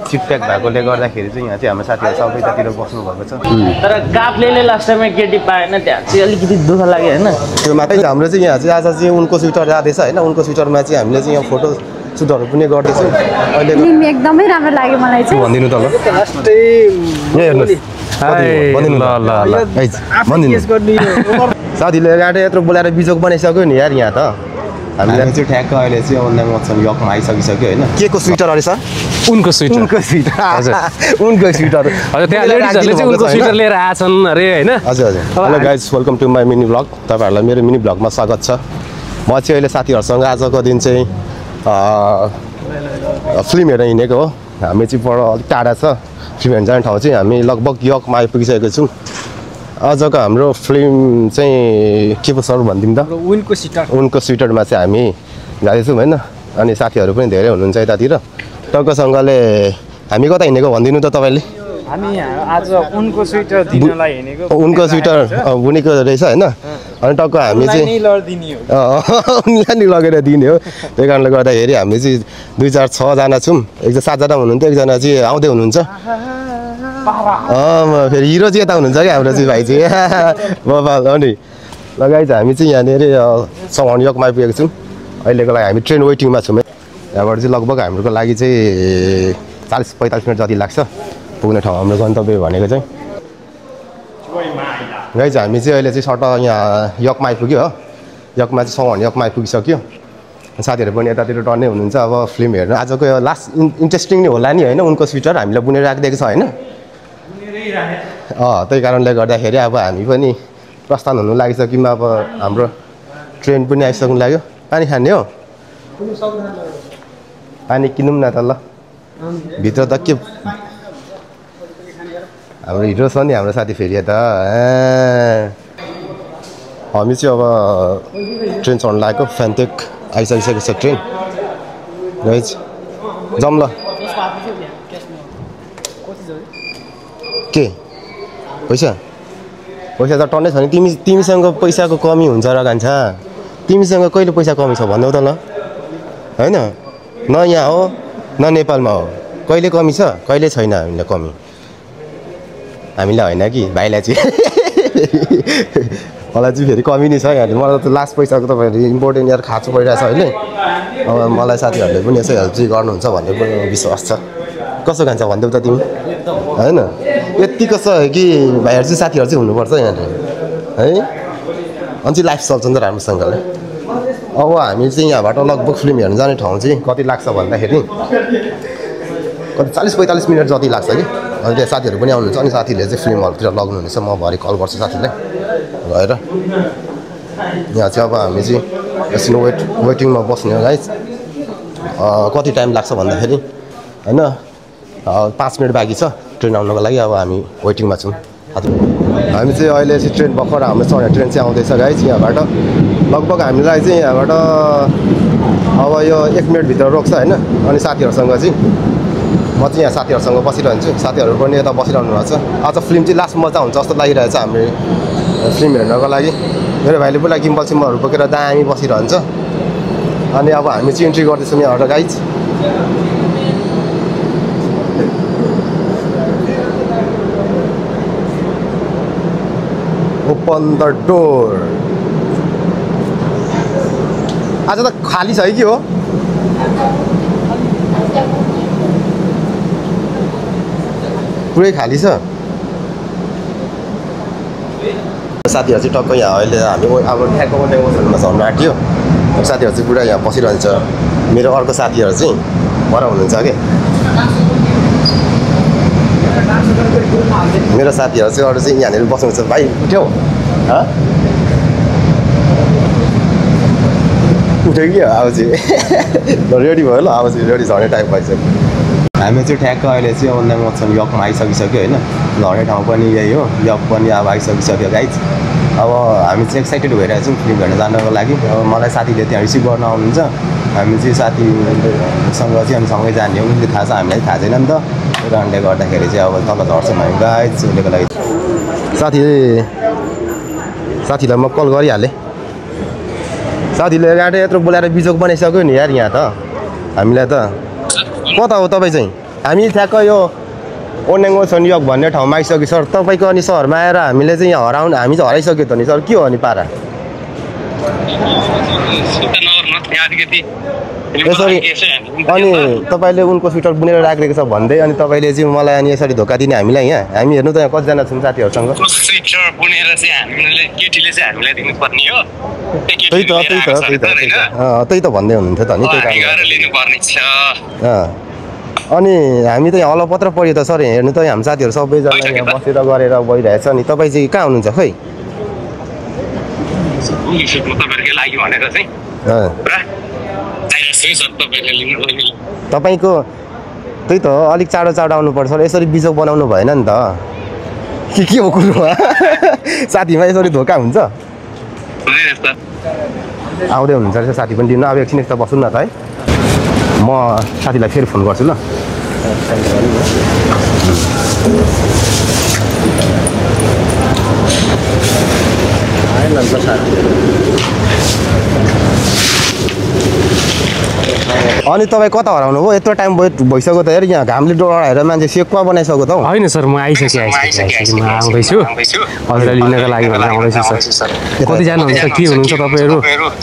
चिपट्याक भएकोले गर्दाखेरि चाहिँ यहाँ चाहिँ हाम्रो साथीहरू सबै यतातिर बस्नु भएको छ। तर काफलेले लास्ट टाइममा केटी पाएन, त्यहाँ चाहिँ अलिकति दुःख लाग्यो होइन। त्यो मात्रै हाम्रो चाहिँ यहाँ चाहिँ आज चाहिँ उनको स्वेटर जाँदैछ होइन। उनको स्वेटरमा चाहिँ हामीले चाहिँ यहाँ फोटो सुटहरू पनि गर्दैछौँ। अहिले एकदमै राम्रो लाग्यो मलाई चाहिँ। भनिदिनु त ल। साथीले गाडी यत्रो बोलाएर बिजोक बनाइसक्यो नि यार यहाँ त। हामीले चाहिँ ठ्याक्क अहिले चाहिँ अनलाइन मसँग यकमा आइसकिसक्यो होइन। के को स्वेटर अरे सर? उनको स्वेटर। उनको स्वेटर हजुर, उनको स्वेटर हजुर। त्यहाँ लेडिजहरूले चाहिँ उनको स्वेटर लिएर आछन् अरे होइन। हजुर हजुर। Hello guys, welcome to my mini blog. तपाईँहरूलाई मेरो मिनी ब्लगमा स्वागत छ। म चाहिँ अहिले साथीहरूसँग आजको दिन चाहिँ फिल्म हेर्न हिँडेको हो। हामी चाहिँ पर अलिक टाढा छ फिल्म हेर्न जाने ठाउँ चाहिँ। हामी लगभग यकमा आइपुगिसकेको छौँ। आजको हाम्रो फिल्म चाहिँ के पो सर भनिदिउँ त? उनको स्वेटर। उनको स्वेटरमा चाहिँ हामी जाँदैछौँ होइन। अनि साथीहरू पनि धेरै हुनुहुन्छ यतातिर। टक्कसँगले हामी कता हिँडेको भनिदिनु त तपाईँले? हामी आज उनको स्वेटर दिनलाई हिँडेको। उनको स्वेटर बुनेको रहेछ होइन। अनि टक्क हामी चाहिँ उनीलाई नि लगेर दिने हो। त्यही कारणले गर्दाखेरि हामी चाहिँ 2 4 6 जना छौँ। 7जना हुनुहुन्थ्यो, एकजना चाहिँ आउँदै हुनुहुन्छ। फेरि हिरो चाहिँ यता हुनुहुन्छ क्या हाम्रो चाहिँ भाइ चाहिँ बबाल हो नि। लगाइन्छ हामी चाहिँ यहाँनिर समान यकमा आइपुगेको छौँ। अहिलेको लागि हामी ट्रेन वेटिङमा छौँ। यहाँबाट चाहिँ लगभग हाम्रो लागि चाहिँ 40-45 मिनट जति लाग्छ पुग्ने ठाउँ हाम्रो गन्तव्य भनेको चाहिँ। गाइज हामी चाहिँ अहिले चाहिँ सर्ट यहाँ यकमा आइपुग्यो हो। यकमा चाहिँ समान यकमा आइपुगिसक्यो। साथीहरू पनि यतातिर टर्नै हुनुहुन्छ अब फिल्म हेर्नु। आजको यो लास्ट इन्ट्रेस्टिङ नै होला नि होइन। उनको स्वेटर हामीले बुनेर राखिदिएको छ होइन। त्यही कारणले गर्दाखेरि अब हामी पनि प्रस्थान हुनु लागिसक्यौँ। अब हाम्रो ट्रेन पनि आइसक्नु लाग्यो। पानी खाने हो? पानी किनौँ न त ल। भित्र त के हाम्रो हिरो छ नि हाम्रो साथी फेरि यता। हामी चाहिँ अब ट्रेन चढ्न लागेको। फ्यान्टेक आइसकिसकेको छ ट्रेन। गाइज जाऊँ ल। के पैसा पैसा त टन्नै छ नि। तिमीसँग पैसाको कमी हुन्छ र कान्छा। तिमीसँग कहिले पैसा कमी छ भन्नु त ल होइन। न यहाँ हो न नेपालमा हो। कहिले कमी छ कहिले छैन हामीलाई कमी। हामीलाई होइन कि भाइलाई चाहिँ मलाई चाहिँ फेरि कमी नै छ यहाँ। मलाई त लास्ट पैसाको तपाईँहरू इम्पोर्टेन्ट यार खाँचो परिरहेछ अहिले। अब मलाई साथीहरूले पनि यसो हेल्प चाहिँ गर्नुहुन्छ भन्ने पनि विश्वास छ। कसो खान्छ भनिदेऊ त तिमी होइन। यत्तिको छ कि भाइहरू चाहिँ साथीहरू चाहिँ हुनुपर्छ यहाँनिर है। अनि चाहिँ लाइफ चल्छ नि त राम्रोसँगले। अब हामी चाहिँ यहाँबाट लगभग फिल्म हेर्न जाने ठाउँ चाहिँ कति लाग्छ भन्दाखेरि कति 40-45 मिनट जति लाग्छ कि। अनि त्यहाँ साथीहरू पनि आउनुहुन्छ। अनि साथीहरूले चाहिँ फिल्म हलतिर लग्नुहुनेछ। म भरे कल गर्छु साथीलाई गएर। यहाँ चाहिँ अब हामी चाहिँ एकछिन वेटिङमा बस्ने हो गाइज। कति टाइम लाग्छ भन्दाखेरि होइन 5 मिनट बाँकी छ ट्रेन आउनको लागि। अब हामी वेटिङमा छौँ। हामी चाहिँ अहिले चाहिँ ट्रेन भर्खर हाम्रो ट्रेन चाहिँ आउँदैछ गाइज यहाँबाट। लगभग हामीलाई चाहिँ यहाँबाट अब यो 1 मिनटभित्र रोक्छ होइन। अनि साथीहरूसँग चाहिँ म चाहिँ यहाँ साथीहरूसँग बसिरहन्छु। साथीहरू पनि यता बसिरहनु भएको छ। आज फिल्म चाहिँ लास्ट मजा हुन्छ जस्तो लागिरहेछ हाम्रो फिल्म हेर्नको लागि। मेरो भाइले पुरा गिम्बल सिम्बलहरू बोकेर दामी बसिरहन्छ। अनि अब हामी चाहिँ इन्ट्री गर्दैछौँ यहाँबाट गाइज। Open the door. आज त खाली छ है कि हो? पुरै खाली छ। साथीहरू चाहिँ टक्क यहाँ अहिले हामी अब ठ्याक्क ओसनमा झर्नु आँट्यो। साथीहरू चाहिँ पुरा यहाँ बसिरहन्छ। मेरो अर्को साथीहरू चाहिँ पर हुनुहुन्छ कि। मेरो साथीहरू चाहिँ अरू चाहिँ यहाँनिर बस्नुहुन्छ। भाइ उठ्यौ उठ्यो कि अब चाहिँ रेडी भयो ल। अब चाहिँ रेडी झर्ने टाइम भइसक्यो। हामी चाहिँ ठ्याक्क अहिले चाहिँ अनलाइन मसँग यकमा आइसकिसक्यो होइन। झर्ने ठाउँ पनि यही हो। यक पनि अब आइसकिसक्यो गाइज। अब हामी चाहिँ एक्साइटेड भइरहेको छौँ फिल्म हेर्न जानको लागि। अब मलाई साथीले त्यहाँ रिसिभ गर्न आउनुहुन्छ। हामी चाहिँ साथीसँग चाहिँ अनि सँगै जाने हो। उसले थाहा छ हामीलाई थाहा छैन नि त। त्यही कारणले गर्दाखेरि चाहिँ अब तल झर्छौँ हामी गाइज। उसलेको लागि साथीलाई म कल गरिहालेँ। साथीले गाडी यत्रो बोलाएर बिजोक बनाइसक्यो नि यार यहाँ त हामीलाई त। कता हो तपाईँ चाहिँ? हामी ठ्याक्क यो ओन्याङ्गो सनियोग भन्ने ठाउँमा आइसक्यो सर तपाईँको अनि सहरमा आएर हामीले चाहिँ यहाँ हामी चाहिँ हराइसक्यो त नि सर के हो अनि पारा यसरी अनि तपाईँले उनको स्वेटर बुनेर राखिदिएको छ भन्दै अनि तपाईँले चाहिँ मलाई अनि यसरी धोका दिने हामीलाई यहाँ हामी हेर्नु त यहाँ कतिजना छौँ साथीहरूसँग त्यही त भन्दै हुनुहुन्थ्यो त नि त्यही अनि हामी त यहाँ अलपत्र पऱ्यो त सर हेर्नु त हाम्रो साथीहरू सबैजना यहाँ बसेर गरेर गइरहेछ नि तपाईँ चाहिँ कहाँ हुनुहुन्छ खै तपाईँको त्यही त अलिक चाँडो चाँडो आउनुपर्छ सर यसरी बिजोग बनाउनु भएन नि त के हो कुरो साथीमा यसरी धोका हुन्छ आउँदै हुनुहुन्छ रहेछ साथी पनि दिनु अब एकछिन यस्तो बस्नु न त है म साथीलाई फेरि फोन गर्छु ल अनि तपाईँ कता हराउनु भयो यत्रो टाइम भइसक्यो त हेर यहाँ घामले डढाएर मान्छे सेकुवा बनाइसक्यो त होइन सर म आइसकेँ म आउँदैछु हजुरलाई लिनको लागि भनेर आउँदैछु सर कति जानुहुन्छ के हुनुहुन्छ तपाईँहरू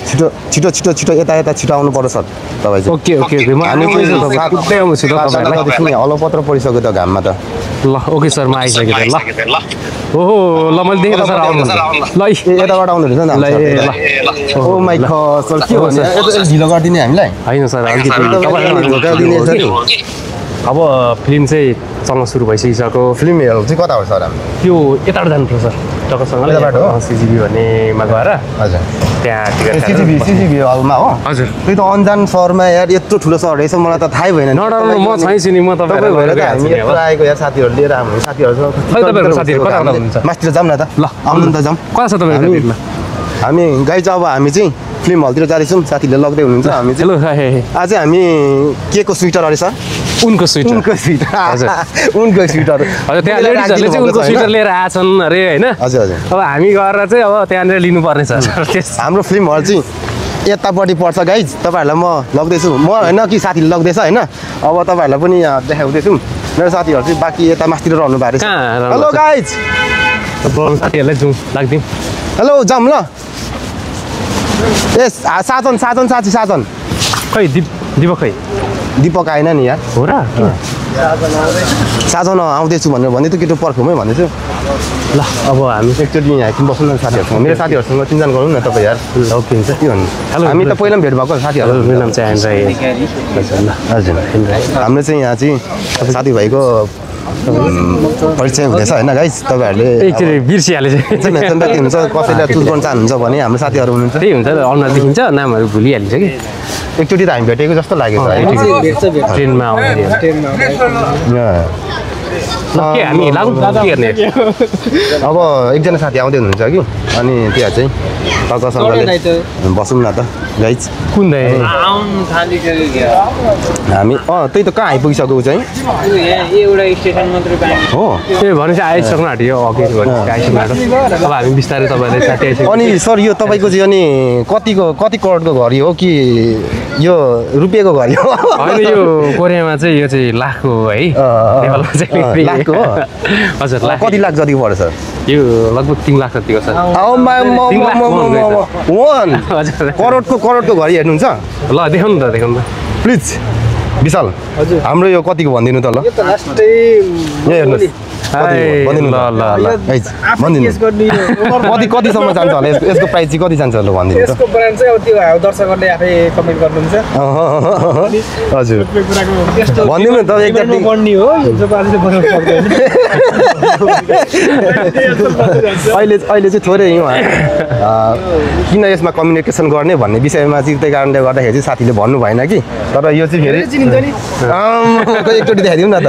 छिटो छिटो छिटो छिटो यता यता छिटो आउनु पर्छ सर तपाईँ चाहिँ ओके ओके ओके म कुद्दै आउँछु त तपाईँहरूलाई अलपत्र परिसक्यो त घाममा त ल ओके सर म आइसकेँ ल ओहो ल मैले देखेँ सर आउनु ल यताबाट आउनु रहेछ नि ओ माइ गॉड सर के हो ढिलो गरिदिने हामीलाई होइन सर अब फिल्म चाहिँ चल्न सुरु भइसकिसक्यो फिल्म हेर्नु चाहिँ कता हो सर त्यो यताबाट जानुपर्छ सर टक्कसँग सिजिबी भन्नेमा गएर हजुर त्यहाँ टिकट सिजिबी हलमा हो हजुर त्यही त अन्जान सहरमा यार यत्रो ठुलो सहर रहेछ मलाई त थाहै भएन नडराउनु म छैछु नि म तपाईँ भएर त हामी यत्रो आएको यार साथीहरू लिएर हाम्रो साथीहरूसँग साथीहरू कता हुनुहुन्छ मास्तिर जाऊँ न त ल आउनु त जाऊँ कता छ तपाईँ हामी गाई चाहिँ अब हामी चाहिँ फिल्म हलतिर जाँदैछौँ साथीले लग्दै हुनुहुन्छ हामी चाहिँ आज हामी के को स्वेटर अरे सर उनको स्वेटर हजुर उनको स्वेटर हजुर त्यहाँ लेडिजहरूले चाहिँ उनको स्वेटर लिएर आएछन् अरे होइन हजुर हजुर अब हामी गएर चाहिँ अब त्यहाँनिर लिनुपर्ने छ हाम्रो फिल्म हल चाहिँ यतापट्टि पर्छ गाइज तपाईँहरूलाई म लग्दैछु म होइन कि साथीले लग्दैछ होइन अब तपाईँहरूलाई पनि यहाँ देखाउँदैछु मेरो साथीहरू चाहिँ बाँकी यता मास्तिर रहनु भएको छ हेलो गाइज साथीहरूलाई जाउँ लाग्दिउँ हेलो जाऊँ ल ए साजन खै दिपक खै दिपक आएन नि यार हो र साजन आउँदैछु भनेर भन्दै थियो केटो पर्खौँ है भन्दैछु ल अब हामी एकचोटि यहाँ एकछिन बस्नु न साथीहरूसँग मेरो साथीहरूसँग चिन्जान गरौँ न तपाईँ यार ओके हुन्छ के भन्नु हामी त पहिला पनि भेट भएको साथीहरू मेरो नाम चाहिँ एन्ड्राई हजुर हाम्रो चाहिँ यहाँ चाहिँ साथीभाइको परिचय हुँदैछ होइन गाइस तपाईँहरूले एकचोटि बिर्सिहाले व्यक्ति हुन्छ कसैलाई चुज गर्न चाहनुहुन्छ भने हाम्रो साथीहरू हुनुहुन्छ त्यही हुन्छ अनुहार देखिन्छ नामहरू भुलिहालिन्छ कि एकचोटि त हामी भेटेको जस्तो लाग्यो ट्रेनमा आउँदाखेरि हामी लागौँ के गर्ने अब एकजना साथी आउँदै हुनुहुन्छ कि अनि त्यहाँ चाहिँ टक्कसँगले बसौँ न त गाइज कुन हामी त्यही त कहाँ आइपुगिसकेको चाहिँ हो ए भनेपछि आइसक्नु आँट्यो अघि आइसक्नु आँट्यो अब हामी बिस्तारै तपाईँलाई साथी आइसक्यो अनि सर यो तपाईँको चाहिँ अनि कति करोडको घडी हो कि यो रुपियाँको घडी हो होइन यो कोरियामा चाहिँ यो चाहिँ लाखको है लाखको हो हजुर कति लाख जतिको पर्छ सर यो लगभग 3 लाख जतिको छ करोडको घडी हेर्नुहुन्छ ल देखाउनु न त देखाउनु त प्लिज विशाल हजुर हाम्रो यो कतिको भनिदिनु त ल कतिसम्म जान्छ होला यसको प्राइस चाहिँ कति जान्छ होला भनिदिनु यसको ब्रान्ड चाहिँ अब त्यो दर्शकहरूले आफै कमेन्ट गर्नुहुन्छ हजुर भनिदिनु न त एकचोटि बढ्ने हो अहिले चाहिँ थोरै किन यसमा कम्युनिकेसन गर्ने भन्ने विषयमा चाहिँ त्यही कारणले गर्दाखेरि चाहिँ साथीले भन्नु भएन कि तर यो चाहिँ फेरि एकचोटि देखाइदिउँ न त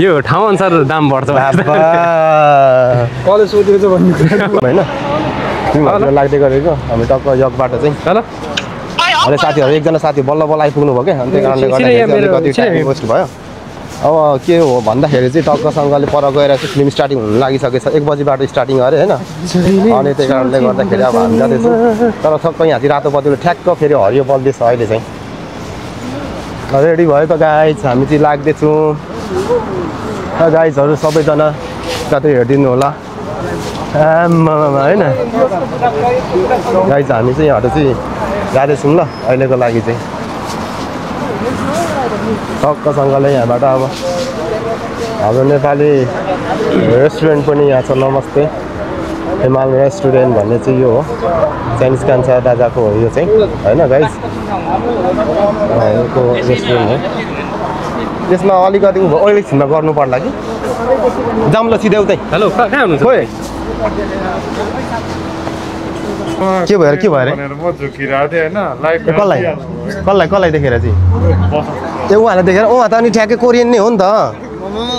यो ठाउँ अनुसार दाम बढ्छ कलेज सोधेको चाहिँ भन्नु होइन तिमीहरू लाग्दै गरेको हामी टक्क यकबाट चाहिँ अहिले साथीहरू एकजना साथी बल्ल बल्ल आइपुग्नु भयो क्या अनि त्यही कारणले गर्दाखेरि कति टाइम वेस्ट भयो अब के हो भन्दाखेरि चाहिँ टक्कसँगले पर गएर चाहिँ फिल्म स्टार्टिङ हुन लागिसकेको छ 1 बजीबाट स्टार्टिङ अरे होइन अनि त्यही कारणले गर्दाखेरि अब हामी जाँदैछौँ तर सबै यहाँ चाहिँ रातो बत्तीले ठ्याक्क फेरि हरियो बल्दैछ अहिले चाहिँ रेडी भयो त गाइज हामी चाहिँ लाग्दैछौँ गाइजहरू सबैजना कतै हेरिदिनु होला होइन गाइज हामी चाहिँ यहाँबाट चाहिँ जाँदैछौँ ल अहिलेको लागि चाहिँ टक्कसँगले यहाँबाट अब हाम्रो नेपाली रेस्टुरेन्ट पनि यहाँ छ नमस्ते हिमाल रेस्टुरेन्ट भन्ने चाहिँ यो हो चाइनिज कान्छा दादाको हो यो चाहिँ होइन गाइज यो रेस्टुरेन्ट हो त्यसमा अलिकति ओइल छिनमा गर्नु पर्ला कि जाम ल सिधै उतै हेलो कहाँ हुनुहुन्छ खोइ के भएर म झुकिरहेको थिएँ होइन कसलाई देखेर चाहिँ ए उहाँलाई देखेर उहाँ त अनि ठ्याक्कै कोरियन नै हो नि त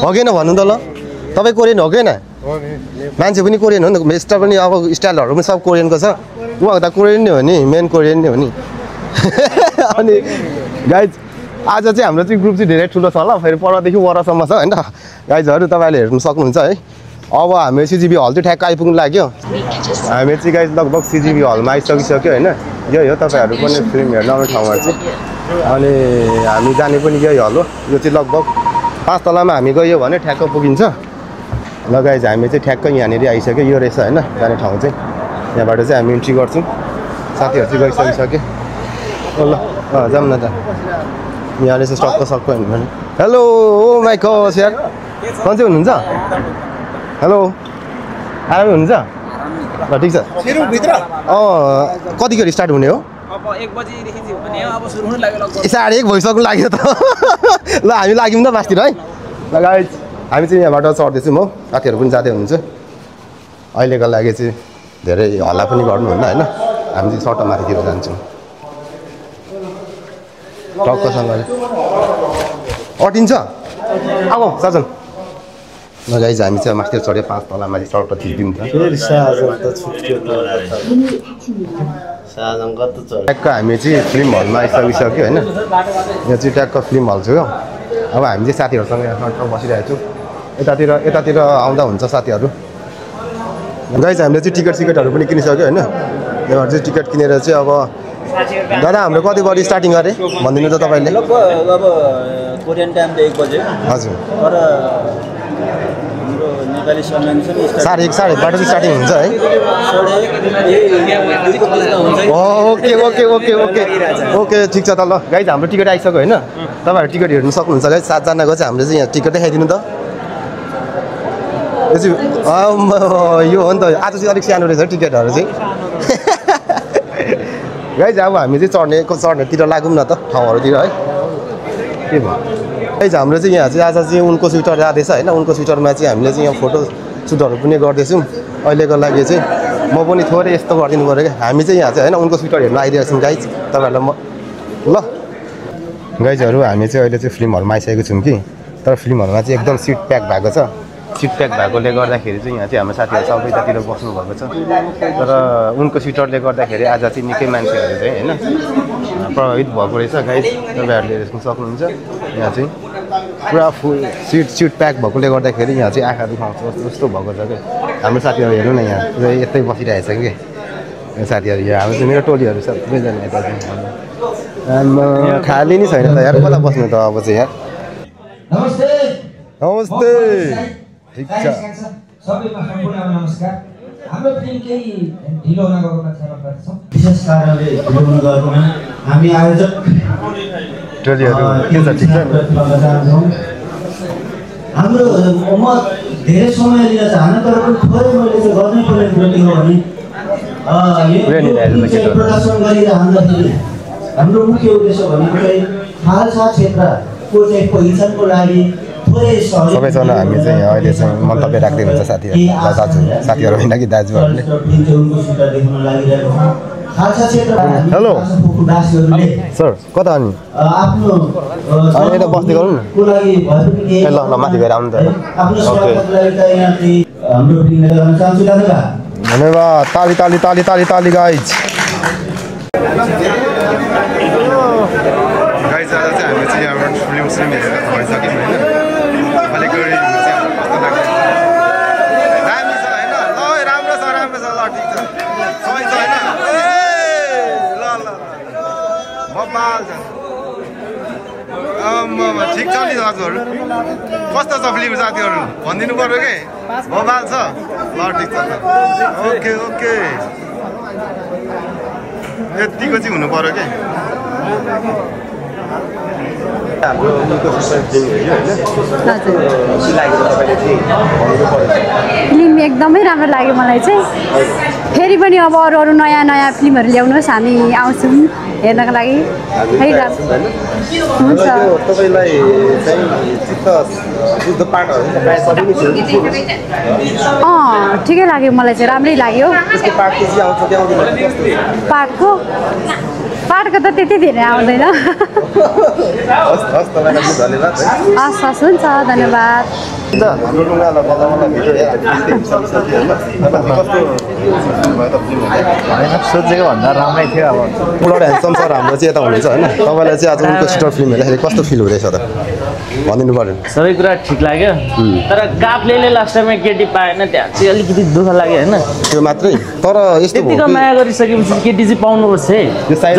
हो कि भन्नु त ल तपाईँ कोरियन हो कि मान्छे पनि कोरियन हो नि त स्टाइल पनि अब स्टाइलहरू पनि सब कोरियनको छ उहाँको त कोरियन नै हो नि मेन कोरियन नै हो नि अनि गाइज आज चाहिँ हाम्रो चाहिँ ग्रुप चाहिँ धेरै ठुलो छ ल फेरि परदेखि वरसम्म छ होइन गाइजहरू तपाईँले हेर्नु सक्नुहुन्छ है अब हामी सिजिबी हल चाहिँ ठ्याक्क आइपुग्नु लाग्यो हामी चाहिँ गाइज लगभग सिजिबी हलमा आइसकिसक्यो होइन यही हो तपाईँहरू पनि फिल्म हेर्न आउने ठाउँमा चाहिँ अनि हामी जाने पनि यही हल हो यो चाहिँ लगभग 5 तलामा हामी गयो भने ठ्याक्क पुगिन्छ ल गाइज हामी चाहिँ ठ्याक्क यहाँनिर आइसक्यो यो रहेछ होइन जाने ठाउँ चाहिँ यहाँबाट चाहिँ हामी इन्ट्री गर्छौँ साथीहरू चाहिँ गइसकिसक्यो ल जाऊँ न त यहाँले चाहिँ सक्क भने हेलो ओ माई गॉड यार कन्चे हुनुहुन्छ हेलो आरामै हुनुहुन्छ ल ठिक छ कतिखेर स्टार्ट हुने हो अब 1 बजेदेखि चाहिँ हुने हो अब सुरु हुन लाग्यो लगभग 1:30 भइसक्नु लाग्यो त ल हामी लाग्यौँ त मास्तिर है ल गाइज हामी चाहिँ यहाँबाट चढ्दैछौँ हो साथीहरू पनि जाँदै हुनुहुन्छ अहिलेको लागि चाहिँ धेरै हल्ला पनि गर्नुहुन्न होइन हामी चाहिँ सट्टा माथितिर जान्छौँ टक्कसँगले अटिन्छ अब साजन ल गाइज हामी चाहिँ माथितिर चढ्यो 5 तलामा चाहिँ सट्टा थिच्दिउँ त ट्याक्क हामी चाहिँ फिल्म हलमा आइसकिसक्यो होइन यो चाहिँ ट्याक्क फिल्म हल छ हो अब हामी चाहिँ साथीहरूसँग यहाँ सट्ट बसिरहेको छौँ यतातिर आउँदा हुन्छ साथीहरू गाइज हामीले चाहिँ टिकटहरू पनि किनिसक्यो होइन यहाँबाट चाहिँ टिकट किनेर चाहिँ अब दादा हाम्रो कति बजी स्टार्टिङ गरे भनिदिनु त तपाईँले अब कोरियन टाइम त 1 बजे हजुर तर हाम्रो नेपाली समयअनुसार 1:30 बाट चाहिँ स्टार्टिङ हुन्छ है ओके ठिक छ त ल गाइज हाम्रो टिकट आइसक्यो होइन तपाईँहरू टिकट हेर्नु सक्नुहुन्छ गाइज 7जनाको चाहिँ हामीले चाहिँ यहाँ टिकट देखाइदिनु त यो हो नि त आज चाहिँ अलिक सानो रहेछ टिकटहरू चाहिँ गाइज अब हामी चाहिँ चढ्नेतिर लागौँ न त ठाउँहरूतिर है के भयो गाइज हाम्रो चाहिँ यहाँ चाहिँ आज चाहिँ उनको स्विटर जाँदैछ होइन उनको स्विटरमा चाहिँ हामीले चाहिँ यहाँ फोटो सुटहरू पनि गर्दैछौँ अहिलेको लागि चाहिँ म पनि थोरै यस्तो गरिदिनु पऱ्यो क्या हामी चाहिँ यहाँ चाहिँ होइन उनको स्विटर हेर्नु आइदिएको छौँ गाइज तपाईँहरूलाई म ल गाइजहरू हामी चाहिँ अहिले चाहिँ फिल्म हलमा आइसकेको छौँ कि तर फिल्म हलमा चाहिँ एकदम सिट प्याक भएको छ सिट प्याक भएकोले गर्दाखेरि चाहिँ यहाँ चाहिँ हाम्रो साथीहरू सबै यतातिर बस्नुभएको छ तर उनको स्विटरले गर्दाखेरि आज चाहिँ निकै मान्छेहरू चाहिँ होइन प्रभावित भएको रहेछ गाइज तपाईँहरूले हेर्नु सक्नुहुन्छ यहाँ चाहिँ पुरा फुल सिट प्याक भएकोले गर्दाखेरि यहाँ चाहिँ आँखा दुखाउँछ जस्तो भएको छ क्या हाम्रो साथीहरू हेर्नु न यहाँ यतै बसिरहेको छ कि साथीहरू यहाँ हाम्रो चाहिँ मेरो टोलीहरू सबैजना यता चाहिँ खाली नै छैन त यार कता बस्नु त अब चाहिँ यार नमस्ते ठिक छ सबैमा सम्पूर्ण नमस्कार हाम्रो फिल्म केही ढिलो हुन गएको क्षमा गर्छौँ विशेष कारणले ढिलो हुन गएकोमा हामी आयोजक टोलीहरू के छ ठिक छ हाम्रो म धेरै समय लिन चाहन्न तर पनि थोरै मैले चाहिँ गर्नै पर्ने कुरो के हो भने यो प्रदर्शन गरिरहँदाखेरि हाम्रो मुख्य उद्देश्य भनेको चाहिँ खालसा क्षेत्रको चाहिँ पहिचानको लागि सबैजना हामी चाहिँ अहिले चाहिँ मन्तव्य राख्दै हुन्छ साथीहरू होइन कि दाजुहरूले हेलो सर कता अनि यता बस्दै गरौँ न ल ल माथि गएर आउनु त ओके धन्यवाद ताली ताली ताली ताली ताली गाइज गाइज आज चाहिँ हामी चाहिँ यहाँबाट फिल्म हेरेर भइसक्यौँ होइन अलिकति दामी छ होइन ल राम्रो छ ल ठिक छ सबै छ होइन ल बबाल छ ठिक छ नि दाजुहरू कस्तो छ फिल्म साथीहरू भनिदिनु पर्यो के मोबाइल छ ल ठिक छ ओके ओके यतिको चाहिँ हुनु पर्यो के हाम्रो फिल्म एकदमै राम्रो लाग्यो मलाई चाहिँ फेरि पनि अब अरू अरू नयाँ नयाँ फिल्महरू ल्याउनुहोस् हामी आउँछौँ हेर्नको लागि है हुन्छ तपाईलाई चाहिँ चित्त बुझ्दो पार्टहरू प्रायः सबै नै थियो ठिकै लाग्यो मलाई चाहिँ राम्रै लाग्यो त्यसको पार्ट चाहिँ आउँछ कि आउँदैन पार्टको त त्यति धेरै आउँदैन हस् हस् तपाईँलाई बहुत धन्यवाद है हस् हस् हुन्छ धन्यवाद हाम्रो लुगालाई बल्ल बल्ल भिडियो सोचेको भन्दा राम्रै थियो अब पुरा ह्यान्डसम सर हाम्रो चाहिँ यता हुनुहुन्छ होइन तपाईँलाई चाहिँ आज उनको सिटर फिल्म हेर्दाखेरि कस्तो फिल हुँदैछ त भनिदिनु पर्यो सबै कुरा ठिक लाग्यो तर काफले लास्ट टाइममा केटी पाएन त्यहाँ चाहिँ अलिकति दुःख लाग्यो होइन त्यो मात्रै तर यस्तो त्यतिको माया गरिसकेपछि केटी चाहिँ पाउनुपर्छ है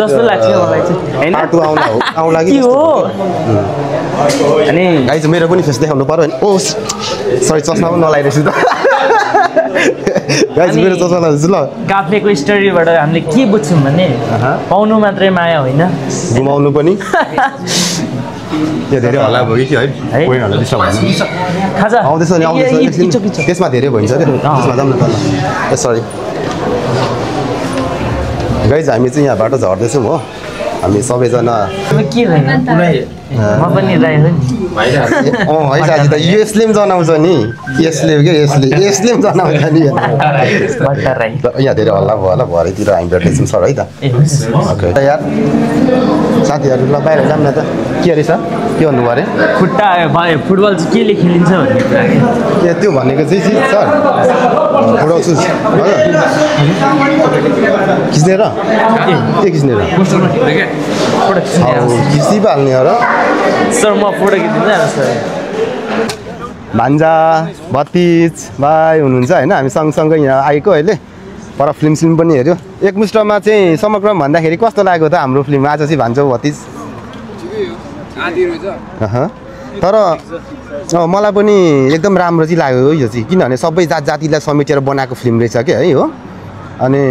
जस्तो लाग्छ मलाई चाहिँ होइन पार्ट 2 आउला कि हो अनि गाइज मेरो पनि फेस देखाउनु पर्यो नि ओ सरी चस्मा पनि नलाइरहेछु त गाइज मेरो चस्मा लगाउँछु ल काफ्लेको स्टोरीबाट हामीले के बुझ्छौँ भने पाउनु मात्रै माया होइन घुमाउनु पनि यो धेरै हल्ला भयो कि है पोइन्टहरु डिस्टर्ब हुन्छ खाजा आउँदैछ नि आउँदैछ त्यसमा धेरै भइन्छ के त्यसमा जाम न त ल सरी गाइज हामी चाहिँ यहाँबाट झर्दैछौँ हो हामी सबैजना के भएन म पनि राई हो नि है साथी त यसले पनि जनाउँछ नि यसले के यसले पनि जनाउँछ नि यहाँ धेरै हल्ला भयो होला भरेतिर हामी भेट्दैछौँ सर है त ओके यार साथीहरू ल बाहिर जाऊँ न त के अरे सर के भन्नुभयो अरे खुट्टा भयो फुटबल चाहिँ केले खेलिन्छ भन्ने कुरा के त्यो भनेको चाहिँ सर उडाउँछु खिच्नेर के खिच्नेर खिचिहाल्ने हो र सर म फोटो खिचिदिनु सर भान्जा भतिज भाइ हुनुहुन्छ होइन हामी सँगसँगै यहाँ आएको अहिले पर फिल्म पनि हेऱ्यो एकमुष्टमा चाहिँ समग्रमा भन्दाखेरि कस्तो लाग्यो त हाम्रो फिल्म आज चाहिँ भान्जा भतिज तर मलाई पनि एकदम राम्रो चाहिँ लाग्यो यो चाहिँ किनभने सबै जातिलाई समेटेर बनाएको फिल्म रहेछ क्या है हो अनि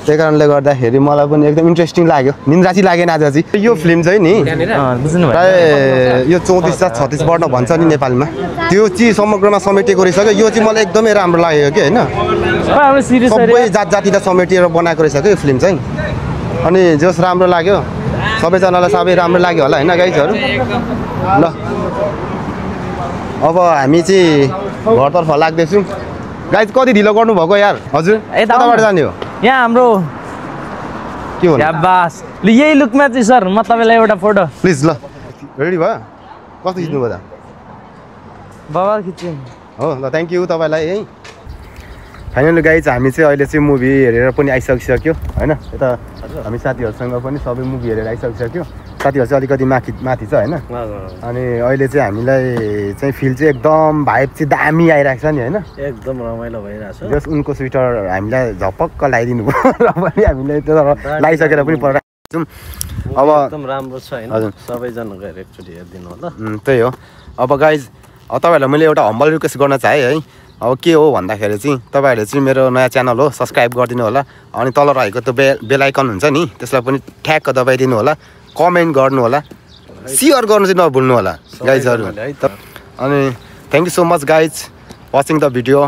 त्यही कारणले गर्दाखेरि मलाई पनि एकदम इन्ट्रेस्टिङ लाग्यो निन्द्रा चाहिँ लागेन आज चाहिँ यो फिल्म चाहिँ नि प्राय यो 34-36 वर्ण भन्छ नि नेपालमा त्यो चाहिँ समग्रमा समेटेको रहेछ क्या यो चाहिँ मलाई एकदमै राम्रो लाग्यो कि होइन सबै जातिलाई समेटेर बनाएको रहेछ क्या यो फिल्म चाहिँ अनि जस राम्रो लाग्यो सबैजनालाई सबै राम्रो लाग्यो होला होइन गाइजहरू ल अब हामी चाहिँ घरतर्फ लाग्दैछौँ गाइज कति ढिलो गर्नुभएको यार हजुर कताबाट जाने हो यहाँ हाम्रो के भन्नु बास ल यही लुकमा चाहिँ सर म तपाईँलाई एउटा फोटो प्लिज ल रेडी भयो कस्तो खिच्नुभयो त बाबा खिच्छु हो ल थ्याङ्क यू तपाईँलाई है फाइनली गाइज हामी चाहिँ अहिले चाहिँ मुभी हेरेर पनि आइसकिसक्यो होइन यता हामी साथीहरूसँग पनि सबै मुभी हेरेर आइसकिसक्यो साथीहरू चाहिँ अलिकति माथि छ होइन अनि अहिले चाहिँ हामीलाई चाहिँ फिल चाहिँ एकदम भाइब चाहिँ दामी आइरहेको छ नि होइन एकदम रमाइलो भइरहेछ जस उनको स्वेटर हामीलाई झपक्क लगाइदिनु भयो र पनि हामीले त्यो लगाइसकेर पनि पठाइदिन्छौँ अब एकदम राम्रो छ होइन हजुर सबैजना गएर एकचोटि हेरिदिनु होला त्यही हो अब गाइज तपाईँहरूलाई मैले एउटा हम्बल रिक्वेस्ट गर्न चाहेँ है अब के हो भन्दाखेरि चाहिँ तपाईँहरूले चाहिँ मेरो नयाँ च्यानल हो सब्सक्राइब गरिदिनु होला अनि तल रहेको त्यो बेल आइकन हुन्छ नि त्यसलाई पनि ठ्याक्क दबाइदिनु होला कमेन्ट गर्नु होला सेयर गर्नु चाहिँ नभुल्नु होला गाइजहरू अनि thank you so much guys watching the video